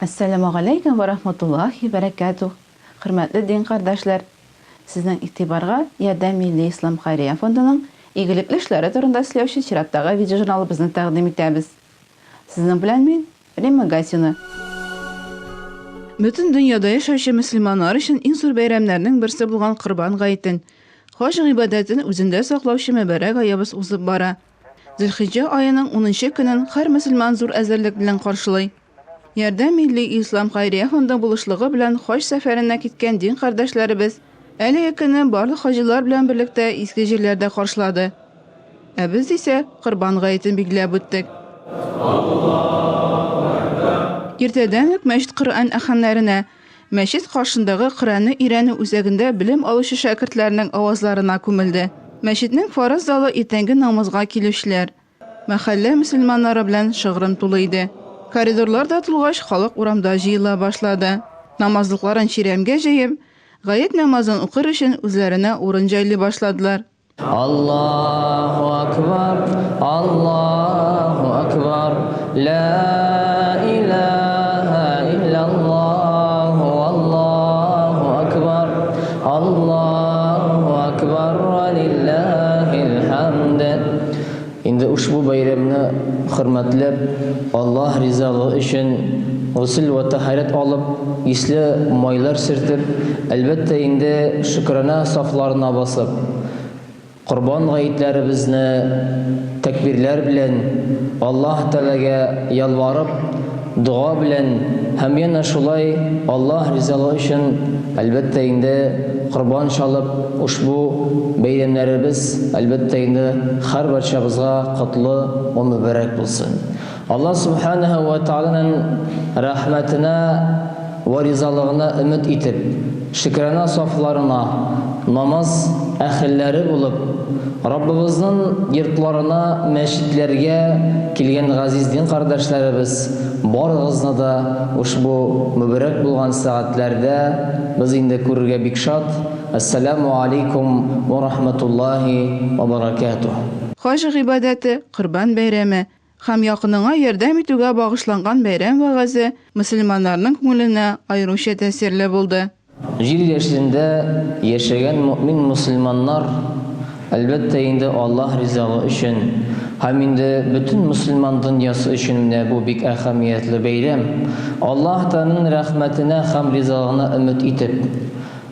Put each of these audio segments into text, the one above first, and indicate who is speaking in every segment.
Speaker 1: Әссәламүгаләйкүм вә рахматуллаһи бәрәкәтүһ! Хөрмәтле дин кардәшләр! Сезнең игътибарга Ярдәм Милли Ислам Хәйрия фондының игелекле эшләре турында сөйләүче чираттагы видеожурналыбызны тәкъдим итәбез. Сезнең белән мин, Римма Гатина. Бөтен дөньяда яшәүче мөселманнар өчен иң зур бәйрәмнәрнең берсе булган Корбан гаетен, хаҗ гыйбадәтен үзендә саклаучы мөбарәк аебыз узып бара. Зөлхиҗҗә аеның унынчы көнен һәр мөселман зур әзерлек белән каршылый. Ярдәм милли ислам хәйрия фонды булышлыгы белән хаҗ сәфәренә киткән дин кардәшләребез әлеге көнне барлык хаҗилар белән берлектә изге җирләрдә каршылады. Ә без исә Корбан гаетен билгеләп үттек. Иртәдән үк мәчет Коръән әхәмнәренә, Мәчет каршындагы Коръәнне өйрәнү үзәгендә белем алучы шәкертләрнең авазларына күмелде. Мәчетнең фарыз залы иртәнге намазга килүчеләр, мәхәллә мөселманнары белән шыгрым тулы иде. Коридорлар да тулгач, халык урамда җыела башлады. Намазлыкларын чирәмгә җәеп, гает намазын укыр өчен үзләренә урын җайлый башладылар.
Speaker 2: Аллаһу акбар, Аллаһу акбар, ла илаһа иллаллаһу, Аллаһу акбар, Аллаһу акбар, ва лиллаһил хамд. Инде ушбу бәйрәмне хөрмәтләп, Аллаһ ризалыгы өчен госел вә тәһарәт алып, исле майлар сөртеп, әлбәттә инде, шөкранә сафларына басып, Корбан гаетләребезне тәкбирләр белән, Аллаһ Тәгаләгә ялварып, дога белән һәм янә шулай Аллаһ ризалыгы өчен, әлбәттә инде, корбан чалып, ушбу бәйрәмнәребез, әлбәттә инде, һәрбарчабызга котлы вә мөбарәк булсын. Аллаһ Сүбхәнәһү вә Тәгаләнең рәхмәтенә вә ризалыгына өмет итеп, шөкранә сафларына, намаз әһелләре булып, Раббыбызның йортларына, мәчетләргә килгән газиз дин кардәшләребез, барыгызны да ушбу мөбарәк булган сәгатьләрдә без инде күрергә бик шат. Әссәләмү алейкум вә рахмәтуллаһи вә бәрәкәтүһ.
Speaker 1: Хаҗ гыйбадәте, Корбан бәйрәме, һәм якыныңа ярдәм итүгә багышланган бәйрәм вәгазе мөселманнарның күңеленә аеруча тәэсирле булды.
Speaker 2: Җир яшендә яшәгән мөэмин-мөселманнар, әлбәттә инде, Аллаһ ризалыгы өчен һәм инде бөтен мөселман дөньясы өчен менә бу бик әһәмиятле бәйрәм. Аллаһ Тәгаләнең рәхмәтенә һәм ризалыгына өмет итеп,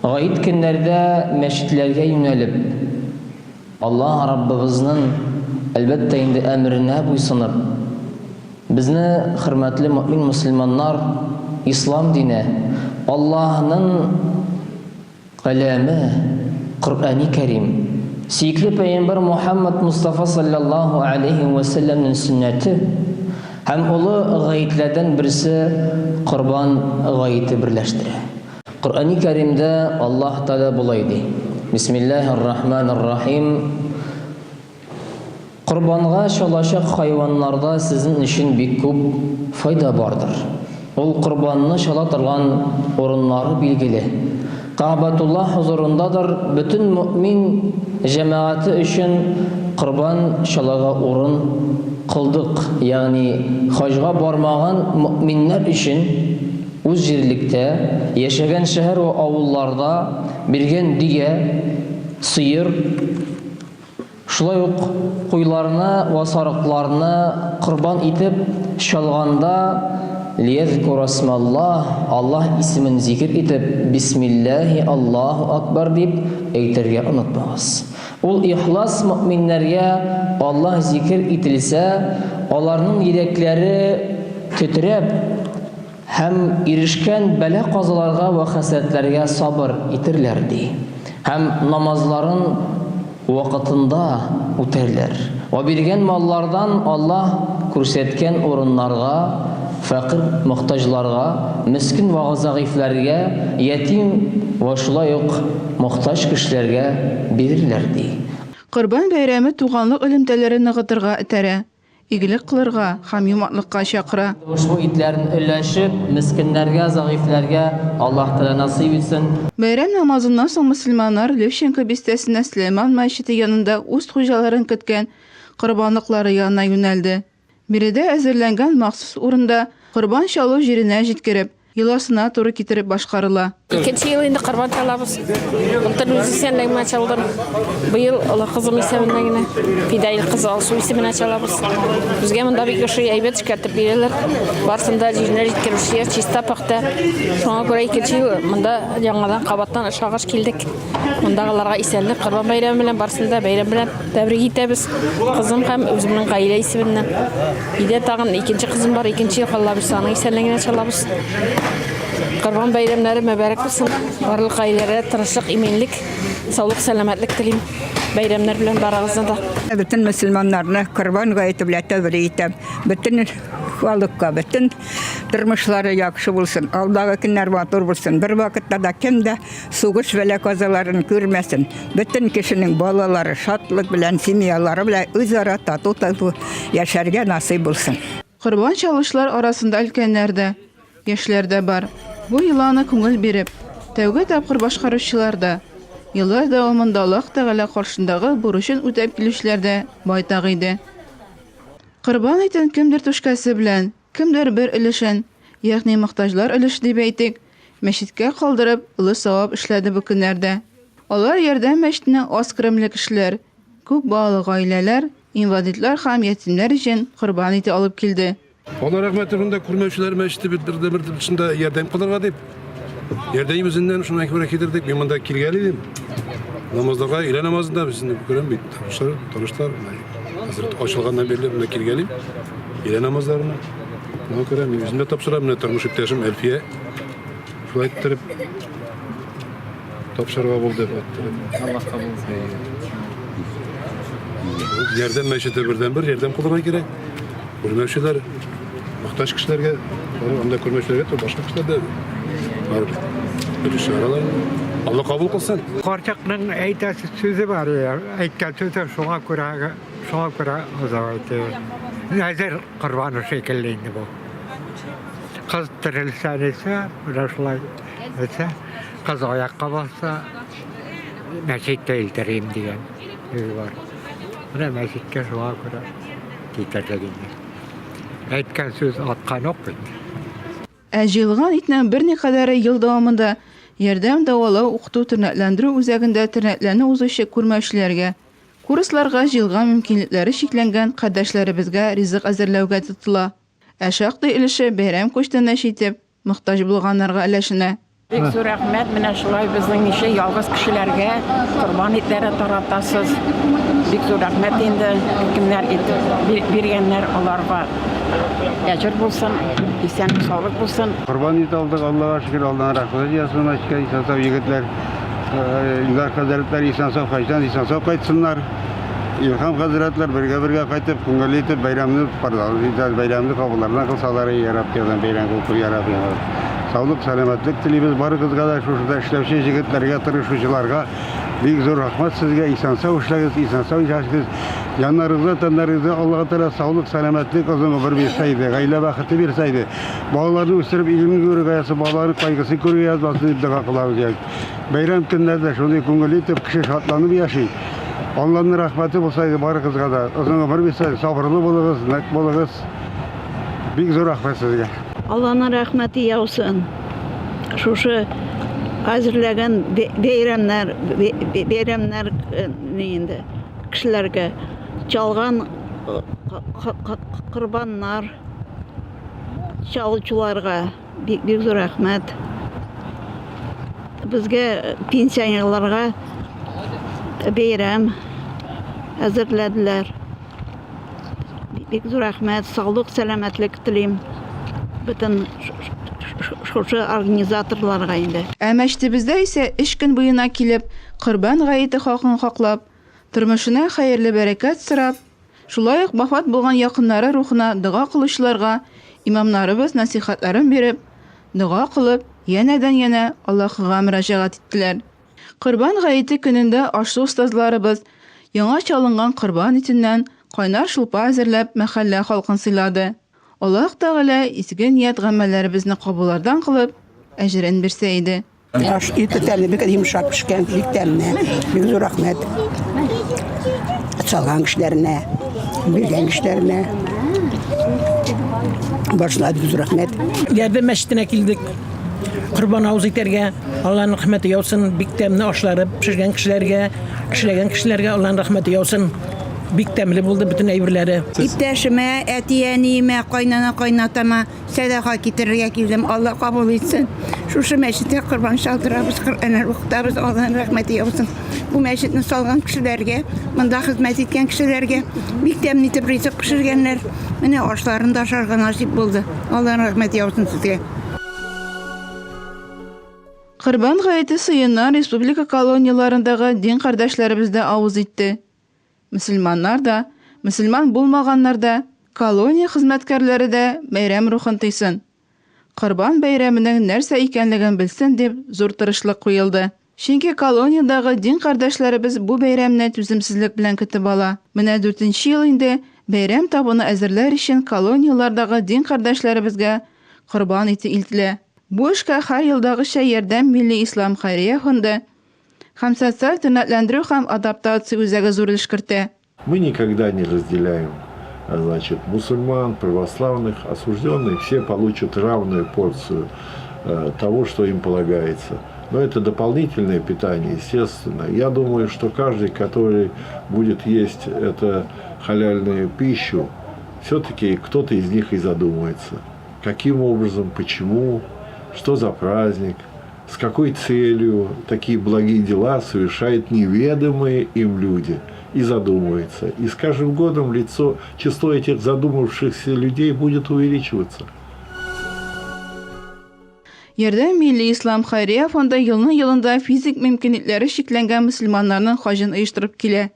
Speaker 2: гает көннәрдә мәчетләргә юнәлеп, Аллаһ Раббыбызның, әлбәттә инде, әмеренә буйсынып, безне, хөрмәтле мөэмин-мөселманнар, Ислам дине, Аллаһның кәламе, Коръәни Кәрим, сөекле пәйгамбәр Мухәммәд Мостафа салләллаһу аләйһи вә сәлләмнең сөннәте һәм олы гаетләрдән берсе Корбан гаете берләштерә. Коръәни Кәримдә Аллаһ Тәгалә болай ди, Бисмиллаһир-рахманир-рахим, Корбанга чалачак хайваннарда сезнең өчен бик күп файда бардыр. Ул корбанны чала торган урыннары билгеле. Кәгъбәтуллаһ хозурындадыр, бөтен мөэмин җәмәгате өчен корбан чаларга урын кылдык, ягъни хаҗга бармаган мөэминнәр өчен, Үз җирлектә, яшәгән шәһәр вә авылларда биргән дөя, сыер, шулай ук куйларны вә сарыкларны корбан итеп чалганда, лиязкура исмаллаһ, Аллаһ исемен зикер итеп, бисмиллаһи Аллаһу акбар дип әйтергә онытмагыз. Ул ихлас мөэминнәргә Аллаһ зикер ителсә, аларның йөрәкләре тетрәп, Һәм ирешкән бәла-казаларга вә хәсрәтләргә сабыр итерләр, ди. Һәм намазларын вакытында үтәрләр. Вә биргән маллардан Аллаһ күрсәткән урыннарга, фәкыйрь мохтаҗларга, мескен вә зәгыйфьләргә, ятим вә шулай ук мохтаҗ кешеләргә бирерләр, ди.
Speaker 1: Корбан бәйрәме туганлык элемтәләрен ныгытырга этәрә. Игелек кылырга һәм юмартлыкка чакыра.
Speaker 2: Ошбу итләрен өләшеп, мескеннәргә, зәгыйфьләргә Аллаһ Тәгалә насыйп итсен.
Speaker 1: Бәйрәм намазыннан соң мөселманнар Левченко бистәсенә Сөләйман мәчете янында үз хуҗаларын көткән корбанлыклары янына юнәлде. Биредә әзерләнгән махсус урында корбан чалу җиренә җиткереп, йоласына туры китереп башкарыла.
Speaker 3: Икенче ел инде корбан чалабыз. Былтыр үз исәнлегемә чалдым. Быел олы кызым исәбенә генә, Фидаил кызы Алсу исеменә чалабыз. Безгә монда бик ошый, әйбәт эшкәртеп бирәләр. Барысын да җиренә җиткерүчеләр, чиста, пөхтә. Шуңа күрә икенче ел монда яңадан кабаттан ошагач килдек. Мондагыларга исәнлек, Корбан бәйрәме белән барысын да бәйрәм белән тәбрик итәбез. Кызым һәм үземнең гаилә исеменнән. Өйдә тагын икенче кызым бар, икенче ел Алла бирсә, аның исәнлегенә чалабыз. Корбан бәйрәмнәре мөбарәк булсын. Барлык гаиләләргә тынычлык, иминлек, саулык, сәламәтлек телим. Бәйрәмнәр белән барыгызны да.
Speaker 4: Бөтен мөселманнарны Корбан гаете белән тәбрик итәм. Бөтен халыкка, бөтен тормышлары яхшы булсын, алдагы көннәр матур булсын. Бервакытта да кем дә Сугыш бәла-казаларын күрмәсен. Бөтен кешенең балалары шатлык белән, семьялары белән үзара тату-тату яшәргә насыйп булсын.
Speaker 1: Корбан чалучылар арасында өлкәннәр дә, яшьләр дә бар. Бу йоланы күңел биреп, тәүге тапкыр башкаручылар да, еллар дәвамында Аллаһ Тәгалә каршындагы бурычын үтәп килүчеләр дә байтак иде. Корбан итен кемдер түшкәсе белән, Кемдер бер өлешен, ягъни мохтаҗлар өлеше дип әйтик, мәчеткә калдырып, олы савап эшләде бу көннәрдә. Алар Ярдәм мәчетенә аз керемле кешеләр, күп балалы гаиләләр, инвалидлар һәм ятимнәр өчен корбан ите алып килде.
Speaker 5: Алла рәхмәте, монда күрмәүчеләр мәчете бит бердәнбер шунда ярдәм кылырга дип. Ярдәм үзеннән шуңа күрә китердек. Мин монда килгән идем. Намазларга, өйлә намазында без инде күрәм бит, танышлар, танышлар. Хәзер ачылганнан бирле монда килгәлим. Өйлә намазларына. Шуңа күрә мин үзем дә тапшырам. Менә тормыш иптәшем Әлфия шулай иттереп тапшырырга булды.
Speaker 6: Алла кабул итсен.
Speaker 5: Ярдәм мәчете бердәнбер ярдәм кылырга кирәк. Күрмәүчеләр, мохтаҗ кешеләргә, анда күрмәүчеләргә түгел, башка кешеләр дә бар. Өлеш чыгаралар. Алла кабул кылсын.
Speaker 7: Карчыкның әйтәсе сүзе бар, әйткән сүзе шуңа күрә, шуңа күрә озак әйтә. Нәзер корбаны шикелле инде бу. Кыз терелсә нисә, менә шулай әйтсә, кыз аякка басса, мәчеткә илтерим дигән сүз бар. Менә мәчеткә шуңа күрә китердек инде. Әйткән сүз аткан ук бит.
Speaker 1: Ә җыелган итнең берникадәре ел дәвамында Ярдәм дәвалау-укыту-тернәкләндерү үзәгендә тернәкләнү узучы күрмәүчеләргә, курсларга җыелган мөмкинлекләре чикләнгән кардәшләребезгә ризык әзерләүгә тотыла. Ә шактый өлеше бәйрәм күчтәнәч итеп, мохтаҗ булганнарга өләшенә.
Speaker 8: Бик зур рәхмәт, менә шулай безнең ише ялгыз кешеләргә корбан итләре таратасыз. Бик зур рәхмәт инде, кемнәр ит биргәннәр аларга. Әҗер булсын, исән саулык булсын.
Speaker 9: Корбан ит алдык, Аллага шөкер, Алланың рәхмәте яусын, мәчеткә исән-сау егетләр, Илдар хәзрәтләр исән-сау хаҗдан исән-сау кайтсыннар. Илһам хәзрәтләр бергә-бергә кайтып, күңелле итеп бәйрәмне бәйрәмне кабулларына кылсалар, я Рабби, язан бәйрәм кылып, я Рабби. Саулык, сәламәтлек телибез барыгызга да, шушында эшләүче җегетләргә, тырышучыларга бик зур рәхмәт сезгә, исән-сау эшләгез, исән-сау яшәгез. Яннарыгызда, тәннәрегездә Аллаһы Тәгалә саулык, сәламәтлек, озын гомер бирсә иде, гаилә бәхете бирсә иде. Балаларны үстереп, илемне күрергә язсын, балаларның кайгысын күрергә язмасын дип дога кылабыз. Бәйрәм көннәрдә шундый күңелле итеп кеше шатланып яши. Алланың рәхмәте булса иде барыгызга да. Озын гомер бирсә, сабырлы булыгыз, нык булыгыз. Бик зур рәхмәт сезгә.
Speaker 10: Алланың рәхмәте яусын. Шушы әзерләгән бәйрәмнәр, бәйрәмнәр ни инде кешеләргә чалган корбаннар чалучыларга. Бик бик зур рәхмәт. Безгә пенсионерларга бәйрәм әзерләделәр. Бик зур рәхмәт, саулык, сәламәтлек телим бөтен шушы организаторларга инде.
Speaker 1: Ә мәчетебездә исә өч көн буена килеп, Корбан гаете хакын хаклап, тормышына хәерле бәрәкәт сорап, шулай ук вафат булган якыннары рухына дога кылучыларга имамнарыбыз нәсыйхәтләрен биреп, дога кылып, янәдән-янә Аллаһыга мөрәҗәгать иттеләр. Корбан гаете көнендә аш-су остазларыбыз яңа чалынган корбан итеннән кайнар шулпа әзерләп мәхәллә халкын сыйлады. Аллаһ Тәгалә изге ният-гамәлләребезне кабуллардан кылып, әҗерен бирсә иде.
Speaker 11: Аш ите тәмле, бик йомшак пешкән, бик тәмле. Бик зур рәхмәт. Салган кешеләренә, биргән кешеләренә. Барысына бик зур рәхмәт.
Speaker 12: Ярдәм мәчетенә килдек. Корбан авыз итәргә. Алланың рәхмәте яусын. Бик тәмле ашлары пешергән кешеләргә, эшләгән кешеләргә Алланың рәхмәте яусын. Бик тәмле булды бөтен әйберләре.
Speaker 13: Иптәшемә, әти-әниемә, кайнана-кайнатама сәдака китерергә килдем. Алла кабул итсен. Шушы мәчеттә корбан чалдырабыз, Коръәннәр укытабыз. Алланың рәхмәте яусын. Бу мәчетне салган кешеләргә, монда хезмәт иткән кешеләргә бик тәмле итеп ризык пешергәннәр. Менә ашларын да ашарга насыйп булды. Алланың рәхмәте яусын сезгә.
Speaker 1: Корбан гаете сыеннан республика колонияләрендәге дин кардәшләребез дә авыз итте. Мөселманнар да, мөселман булмаганнар да, колония хезмәткәрләре дә бәйрәм рухын тойсын, Корбан бәйрәменең нәрсә икәнлеген белсен дип зур тырышлык куелды. Чөнки колониядәге дин кардәшләребез бу бәйрәмне түземсезлек белән көтеп ала. Менә дүртенче ел инде бәйрәм табыны әзерләр өчен колонияләрдәге дин кардәшләребезгә корбан ите илтелә. Бу эшкә һәр елдагыча Ярдәм милли ислам хәйрия фонды һәм Социаль тернәкләндерү һәм адаптация үзәге зур өлеш кертә.
Speaker 14: Мы никогда не разделяем, значит, мусульман, православных, осужденных, все получат равную порцию э, того, что им полагается. Но это дополнительное питание, естественно. Я думаю, что каждый, который будет есть эту халяльную пищу, все-таки кто-то из них и задумается. Каким образом, почему, что за праздник, с какой целью такие благие дела совершают неведомые им люди – и задумывается. И с каждым годом лицо, число этих задумавшихся людей будет увеличиваться.
Speaker 1: Ярдәм милли ислам хәйрия фонды елның-елында физик мөмкинлекләре чикләнгән мөселманнарның хаҗын оештырып килә.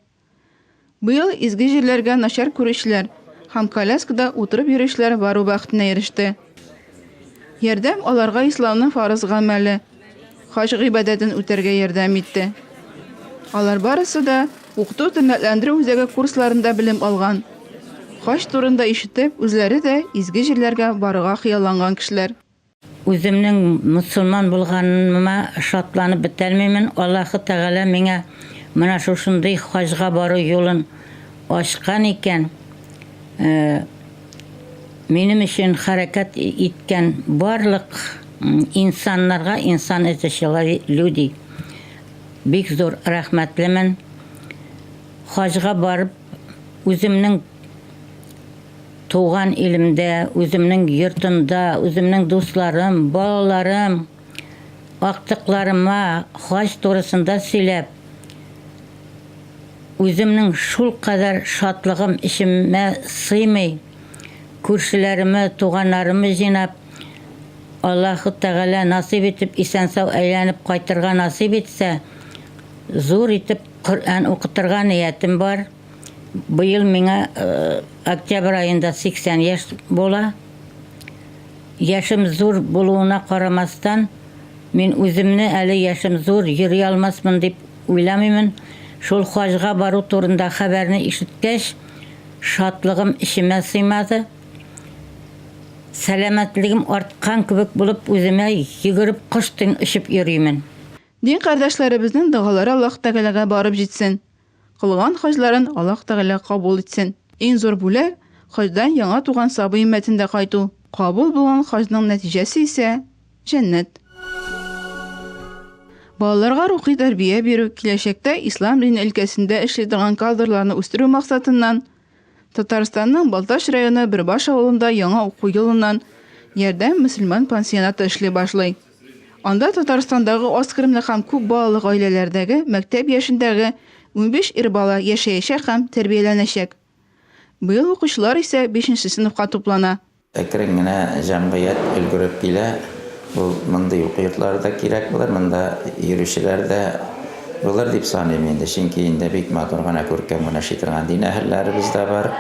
Speaker 1: Быел изге җирләргә начар күрүчеләр һәм коляскада утырып йөрүчеләр бару бәхетенә иреште. Ярдәм аларга исламның фарыз гамәле, хаҗ гыйбадәтен үтәргә ярдәм итте. Алар барысы да укыту-тернәкләндерү үзәге курсларында белем алган. Хаҗ турында ишетеп, үзләре дә изге җирләргә барырга хыялланган кешеләр.
Speaker 15: Үземнең мөселман булганыма шатланып бетәлмимен. Аллаһы Тәгалә миңа менә шушындый хаҗга бару юлын ачкан икән, минем өчен хәрәкәт иткән барлык инсаннарга, инсан это люди, бик зур рәхмәтлемен. Хаҗга барып, үземнең Туган илемдә, үземнең йортымда, үземнең дусларым, балаларым, актыкларыма хаҗ турысында сөйләп, үземнең шулкадәр шатлыгым эчемә сыймый, күршеләремне, туганнарымны җыйнап, Аллаһы Тәгалә насыйп итеп исән-сау әйләнеп кайтырга насыйп итсә, зур итеп Коръән укытырга ниятем бар. Быел миңа октябрь аенда 80 яшь була. Яшем зур булуына карамастан, мин үземне әле яшем зур, йөри алмасмын дип уйламыймын. Шул хаҗга бару турында хәбәрне ишеткәч, шатлыгым эчемә сыймады. Сәламәтлегем арткан кебек булып, үземә йөгереп кош тиң очып йөримен.
Speaker 1: Дин кардәшләребезнең догалары Аллаһ Тәгаләгә барып җитсен. Кылган хаҗларын Аллаһ Тәгалә кабул итсен. Иң зур бүләк, хаҗдан яңа туган сабый өммәтендә кайту. Кабул булган хаҗның нәтиҗәсе исә, җәннәт. Балаларга рухи тәрбия бирү, киләчәктә ислам дине өлкәсендә эшли торган кадрларны үстерү максатыннан, Татарстанның Балтач районы Бөрбаш авылында яңа уку елыннан Ярдәм мөселман пансионаты эшли башлый. Анда Татарстандагы аз керемле һәм күп балалы гаиләләрдәге мәктәп яшендәге 15 ир бала яшәячәк һәм тәрбияләнәчәк. Быел укучылар исә бишенче сыйныфка туплана.
Speaker 16: Әкрен генә җәмгыять өлгереп килә. Ул мондый уку йортлары да кирәк булыр, монда йөрүчеләр дә булыр дип саныйм инде. Чөнки инде бик матур гына, күркәм генә эшли торган дин әһелләребез дә бар.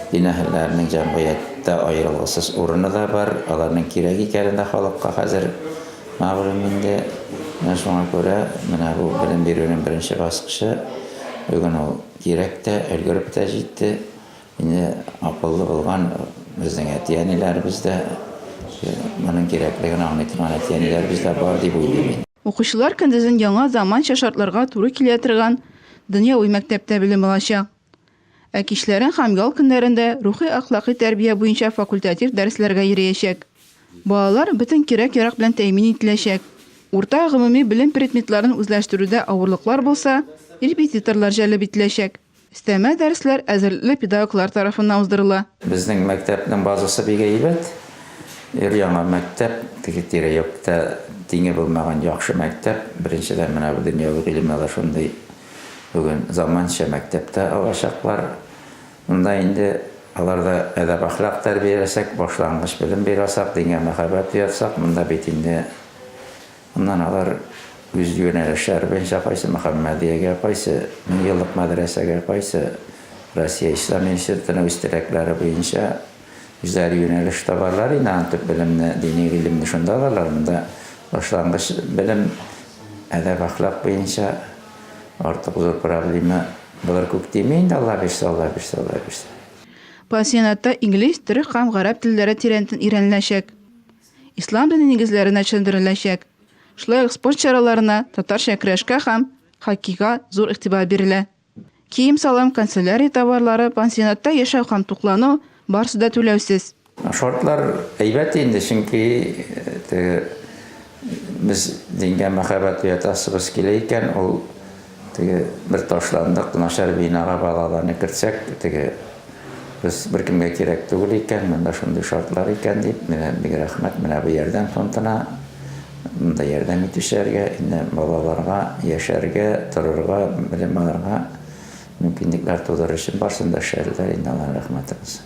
Speaker 16: Дин әһелләренең җәмгыятьтә аерылгысыз урыны да бар. Аларның кирәк икәне дә халыкка хәзер мәгълүм инде. Менә шуңа күрә менә бу белем бирүнең беренче баскычы бүген ул кирәк тә, өлгереп тә җитте. Инде акыллы булган безнең әти-әниләребез дә, моның кирәклеген аңлый торган әти-әниләребез дә бар дип уйлыйм мин.
Speaker 1: Укучылар көндезен яңа заманча шартларга туры килә торган дөньяви мәктәптә белем алачак. Ә кичләрен һәм ял көннәрендә рухи-әхлакый тәрбия буенча факультатив дәресләргә йөриячәк. Балалар бөтен кирәк-ярак белән тәэмин ителәчәк. Урта гомуми белем предметларын үзләштерүдә авырлыклар булса, репетиторлар җәлеп ителәчәк. Өстәмә дәресләр әзерлекле педагоглар тарафыннан уздырыла.
Speaker 16: Безнең мәктәпнең базасы бик әйбәт. Өр-яңа мәктәп, теге тирә-якта тиңе булмаган яхшы мәктәп. Беренчедән, менә бу дөньяви гыйлемне алар шундый бүген заманча мәктәптә алачаклар. Монда инде аларда әдәп-әхлак тәрбияләсәк, башлангыч белем бирә алсак, дингә мәхәббәт уятсак, монда бит инде аннан алар үз юнәлешләре буенча кайсы Мөхәммәдиягә, кайсы меңьеллык мәдрәсәгә, кайсы Россия ислам институтына үз теләкләре буенча үзләре юнәлеш табарлар инде, аны төп белемне, дини гыйлемне шунда алалар. Монда башлангыч белем әдәп-әхлак буенча артык зур проблема булыр күк тими инде, Алла бирсә, Алла бирсә, Алла бирсә.
Speaker 1: Пансионатта инглиз, төрек һәм гарәп телләре тирәнтен өйрәнеләчәк. Ислам дине нигезләренә төшендереләчәк. Шулай ук спорт чараларына, татарча көрәшкә һәм хоккейга зур игътибар бирелә. Кием-салым, канцелярия товарлары, пансионатта яшәү һәм туклану, барысы да түләүсез.
Speaker 16: Шартлар әйбәт инде, чөнки теге без дингә мәхәббәт уятасыбыз килә икән, ул теге бер ташландык начар бинага балаларны кертсәк, теге без беркемгә кирәк түгел икән, монда шундый шартлар икән дип, менә бик рәхмәт менә бу ярдәм фондына, монда ярдәм итүчеләргә, инде балаларга яшәргә, торырга, белем алырга мөмкинлекләр тудырыр өчен барысын да эшләделәр, инде аларга рәхмәте булсын.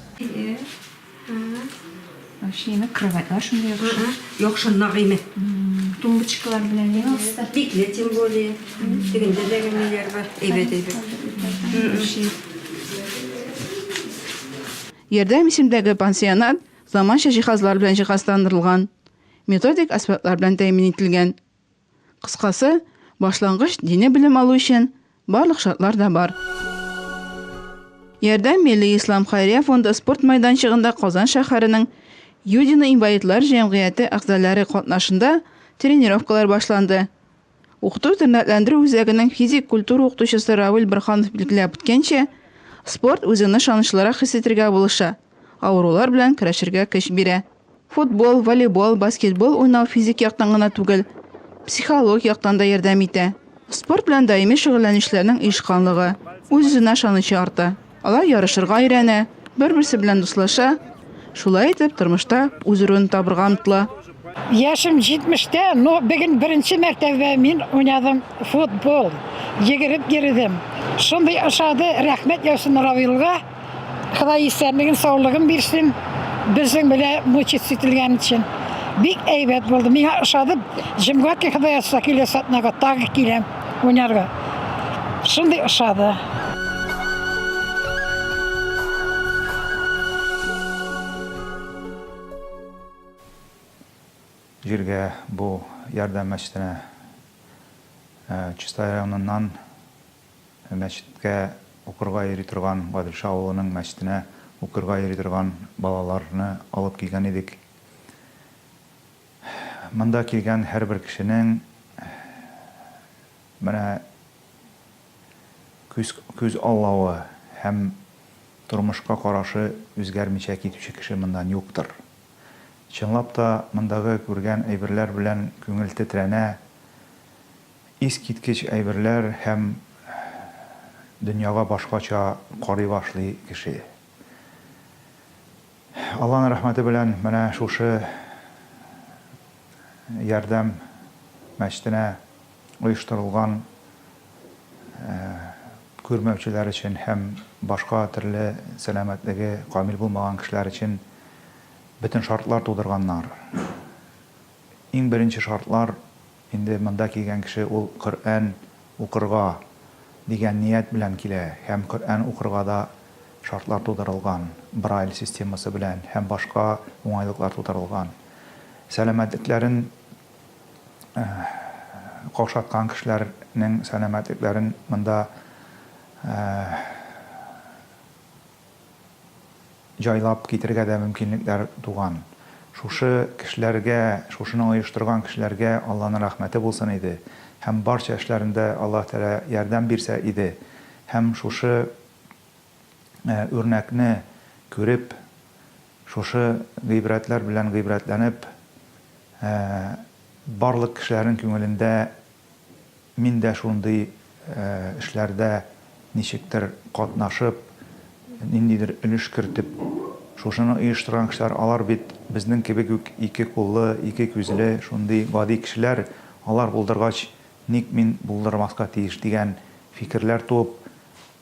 Speaker 17: Вообще, кроватьлар шундый яхшы.
Speaker 18: Яхшы, нык име.
Speaker 17: Тумбочкалар белән генә аста.
Speaker 18: Бикле, тем более. Тегендә дә ниләр бар. Әйбәт, әйбәт.
Speaker 1: Ярдәм исемдәге пансионат заманча җиһазлар белән җиһазландырылган, методик әсбаплар белән тәэмин ителгән. Кыскасы, башлангыч дини белем алу өчен барлык шартлар да бар. Ярдәм милли ислам хәйрия фонды спорт мәйданчыгында Казан шәһәренең Юдино инвалидлар җәмгыяте әгъзалары катнашында тренировкалар башланды. Укыту-тернәкләндерү үзәгенең физик культура укытучысы Равил Борһанов билгеләп үткәнчә, спорт үзеңне ышанычлырак хис итергә булыша, авырулар белән көрәшергә көч бирә. Футбол, волейбол, баскетбол уйнау физик яктан гына түгел, психологик яктан да ярдәм итә. Спорт белән даими шөгыльләнүчеләрнең оешканлыгы, үз-үзенә ышанычы арта. Алар ярышырга өйрәнә, бер-берсе белән дуслаша, шулай итеп, тормышта үз урынын табырга омтыла.
Speaker 19: Яшем җитмештә, но бүген беренче мәртәбә мин уйнадым футбол. Йөгереп йөрдем. Шундый ошады, рәхмәт яусын Равилгә. Ходай исәнлеген, саулыгын бирсен. Безнең белән мучиться ителгән өчен. Бик әйбәт булды. Миңа ошады. Җомга көн Ходай язса киләсе атнага тагы киләм уйнарга. Шундый ошады.
Speaker 20: Җиргә бу ярдәм мәчетенә Чистай районыннан Мәчеткә укырга йөри торган, Гаделша авылының мәчетенә укырга йөри торган балаларны алып килгән идек. Монда килгән һәрбер кешенең менә күз күз аллавы һәм тормышка карашы үзгәрмичә китүче кеше моннан юктыр. Чынлап та, мондагы күргән әйберләр белән күңел тетрәнә, Искиткеч әйберләр һәм дөньяга башкача карый башлый кеше. Алланың рәхмәте белән менә шушы Ярдәм мәчетенә оештырылган күрмәүчеләр өчен һәм башка төрле сәламәтлеге камил булмаган кешеләр өчен бөтен шартлар тудырганнар. Иң беренче шартлар, Инде монда килгән кеше ул Коръән укырга дигән ният белән килә һәм Коръән укырга да шартлар тудырылган, Брайль системасы белән һәм башка уңайлыклар тудырылган. Сәламәтлекләрен какшаткан кешеләрнең сәламәтлекләрен монда җайлап китергә дә мөмкинлекләр туган. Шушы кешеләргә, шушыны оештырган кешеләргә Алланың рәхмәте булсын иде һәм барча эшләрендә Аллаһ Тәгалә ярдәм бирсә иде һәм шушы үрнәкне күреп, шушы гыйбрәтләр белән гыйбрәтләнеп, барлык кешеләрнең күңелендә мин дә шундый эшләрдә ничектер катнашып, ниндидер өлеш кертеп, шушыны оештырган кешеләр, алар бит безнең кебек үк ике куллы, ике күзле, шундый гади кешеләр, алар булдыргач, ник мин булдырмаска тиеш дигән фикерләр туып,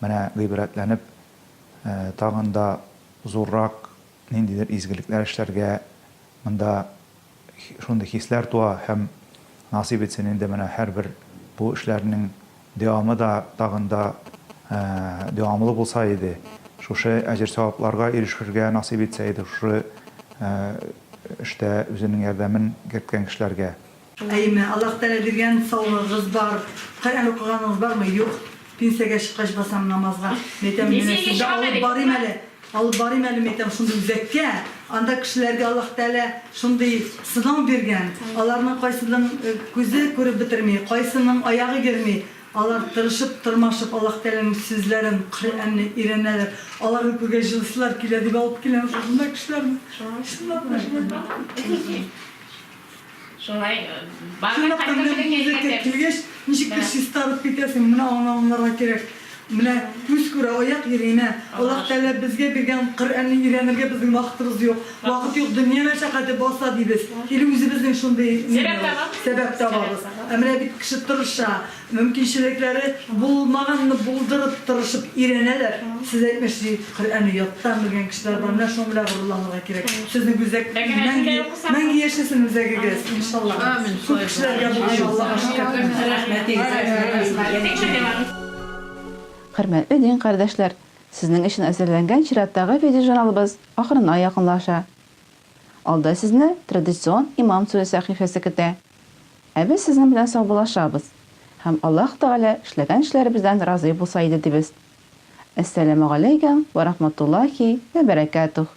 Speaker 20: менә гыйбрәтләнеп, тагын да зуррак ниндидер изгелекләр эшләргә монда шундый хисләр туа һәм насыйп итсен инде менә һәрбер бу эшләрнең дәвамы да тагын да дәвамлы булса иде, шушы әҗер-савапларга ирешергә насыйп итсә иде шушы эштә үзенең ярдәмен керткән кешеләргә.
Speaker 21: Әйеме, Аллаһ Тәгалә биргән саулыгыгыз бар, Коръән укыганыгыз бармы? Юк. Пенсиягә чыккач басам намазга. Мәйтәм, менә сезне алып барыйм әле, алып барыйм әле, мәйтәм, шундый үзәккә. Анда кешеләргә Аллаһ Тәгалә шундый сынау биргән. Аларның кайсының күзе күреп бетерми, кайсының аягы йөрми. Алар тырышып, тырмашып Аллаһ Тәгаләнең сүзләрен, Коръәнне өйрәнәләр. Аларны күргәч җылысылар килә дип алып киләм шушында кешеләрне. Чынлап та шулай.
Speaker 3: Шулай
Speaker 21: Чынлап та менә бу үзәккә килгәч, ничектер чистарып китәсең, менә аны аңларга кирәк. Менә күз күрә, аяк йөри, менә Аллаһ Тәгалә безгә биргән Коръәнне өйрәнергә безнең вакытыбыз юк. Вакыт юк, дөнья мәшәкате баса дибез. Или үзебезнең шундый ни сәбәп табабыз. Ә менә бит кеше тырыша, Мөмкинчелекләре булмаганны булдырып, тырышып өйрәнәләр. Сез әйтмешли, Коръәнне яттан белгән кешеләр бар. Менә шуның белән горурланырга кирәк. Сезнең үзәк мәңге, мәңге яшәсен үзәгегез, иншалла. Күп кешеләргә булыша, Аллага шөкер.
Speaker 1: Хөрмәтле дин кардәшләр, сезнең өчен әзерләнгән чираттагы видеожурналыбыз ахырына якынлаша. Алда сезне традицион Имам сүзе сәхифәсе көтә. Ә без сезнең белән саубуллашабыз һәм Аллаһ Тәгалә эшләгән эшләребездән разый булса иде дибез. Әссәламүгаләйкәм вә рахматуллаһи вә бәрәкәтүһ.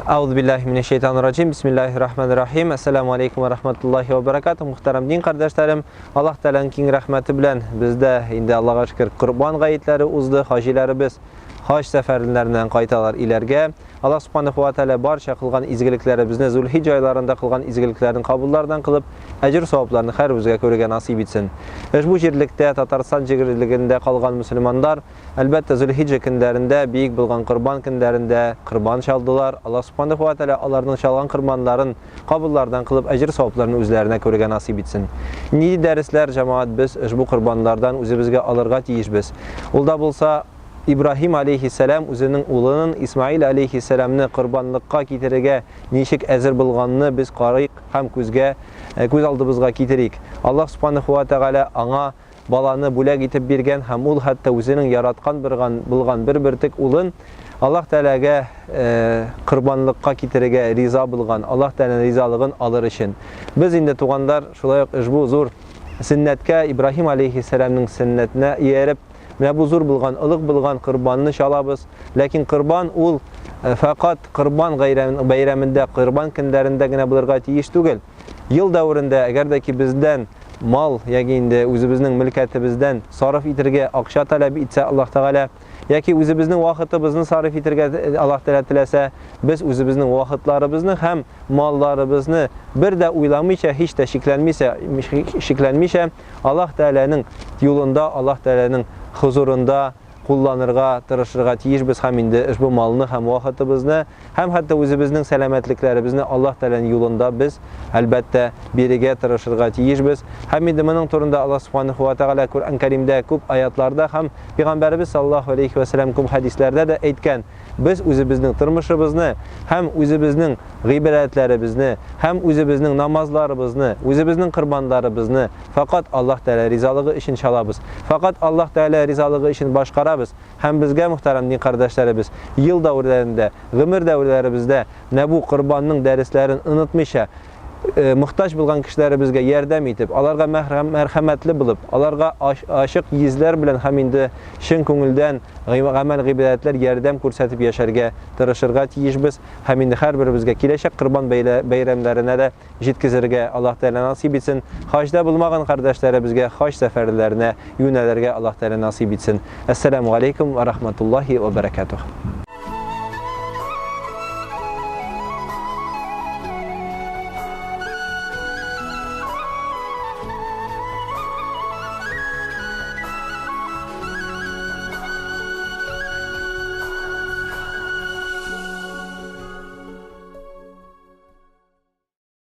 Speaker 22: Әгъузу биллаһи минәш шәйтанир раҗим. Бисмиллаһир рахманир рахим. Әссәламү алейкум вә рахматуллаһи вә бәрәкәтүһ. Мөхтәрәм дин кардәшләрем, Аллаһ Тәгаләнең киң рәхмәте белән бездә инде Аллага шөкер Корбан гаетләре узды, хаҗиләребез хаҗ сәфәрләреннән кайталар иләргә. Аллаһ Субханәһү вә Тәгалә барча кылган изгелекләребезне Зулхиҗҗә айларында кылган изгелекләрнең кабуллардан кылып, әҗер-савапларны һәрберебезгә күрергә насыйп итсен. Ошбу җирлектә, Татарстан җирлегендә калган мөселманнар, әлбәттә, Зулхиҗҗә көннәрендә, биек булган Корбан көннәрендә корбан чалдылар. Аллаһ Субханәһү вә Тәгалә аларның чалган корбаннарын кабуллардан кылып, әҗер-савапларны үзләренә күрергә насыйп итсен. Нинди дәресләр, җәмәгать, без ошбу корбаннардан үзебезгә алырга тиешбез? Ул да булса, Ибраһим алейһиссәлам үзенең улынын Исмаил алейһиссәламны корбанлыкка китерергә ничек әзер булганны без карыйк һәм күзгә, күз алдыбызга китерик. Аллаһ Субханәһү вә Тәгалә аңа баланы бүләк итеп биргән һәм ул хәтта үзенең яраткан берган булган бер бөртек улын Аллаһ Тәгаләгә корбанлыкка китерергә риза булган, Аллаһ Тәгаләнең ризалыгын алыр өчен. Без инде, туганнар, шулай ук ошбу зур сөннәткә, Ибраһим алейһиссәламнең сөннәтенә ияреп, Менә бу зур булган, олуг булган корбанны чалабыз. Ләкин корбан ул фәкать корбан бәйрәмендә, корбан көннәрендә генә булырга тиеш түгел. Ел дәверендә, әгәр дә ки бездән мал, яки инде үзебезнең мөлкәтебездән сарыф итергә акча таләп итсә Аллаһ Тәгалә, яки үзебезнең вакытыбызны сарыф итергә Аллаһ Тәгалә теләсә, без үзебезнең вакытларыбызны һәм малларыбызны бер дә уйламыйча, һич тә шикләнмичә, шикләнмичә, Аллаһ Тәгаләнең юлында, Аллаһ Тәгаләнең хозурында кулланырга тырышырга тиешбез һәм инде ошбу малны һәм вакытыбызны һәм хәтта үзебезнең сәламәтлекләребезне Аллаһ Тәгаләнең юлында без, әлбәттә, бирергә тырышырга тиешбез. Һәм инде моның турында Аллаһ Субханаһу ва Тәгалә Коръән Кәримдә күп аятларда һәм Пәйгамбәребез саллаллаһу алейһи вә сәлләм күп хәдисләрдә дә әйткән. Без үзебезнең тормышыбызны һәм үзебезнең гыйбадәтләребезне һәм үзебезнең намазларыбызны, үзебезнең корбаннарыбызны фәкать Аллаһ Тәгалә ризалыгы өчен чалабыз, фәкать Аллаһ Тәгалә ризалыгы өчен башкарабыз һәм безгә, мөхтәрәм дин кардәшләребез, ел дәверләрендә, гомер дәверләребездә менә бу корбанның дәресләрен онытмыйча, мохтаҗ булган кешеләребезгә ярдәм итеп, аларга мәрхәмәтле булып, аларга ачык йөзләр белән һәм инде чын күңелдән гамәл-гыйбадәтләр ярдәм күрсәтеп яшәргә тырышырга тиешбез һәм инде һәрберебезгә киләчәк Корбан бәйрәмнәренә дә җиткезергә Аллаһ Тәгалә насыйп итсен. Хаҗда булмаган кардәшләребезгә хаҗ сәфәрләренә юнәлергә Аллаһ Тәгалә насыйп итсен. Әссәламү галәйкүм вә рахматуллаһи вә бәрәкәтүһ.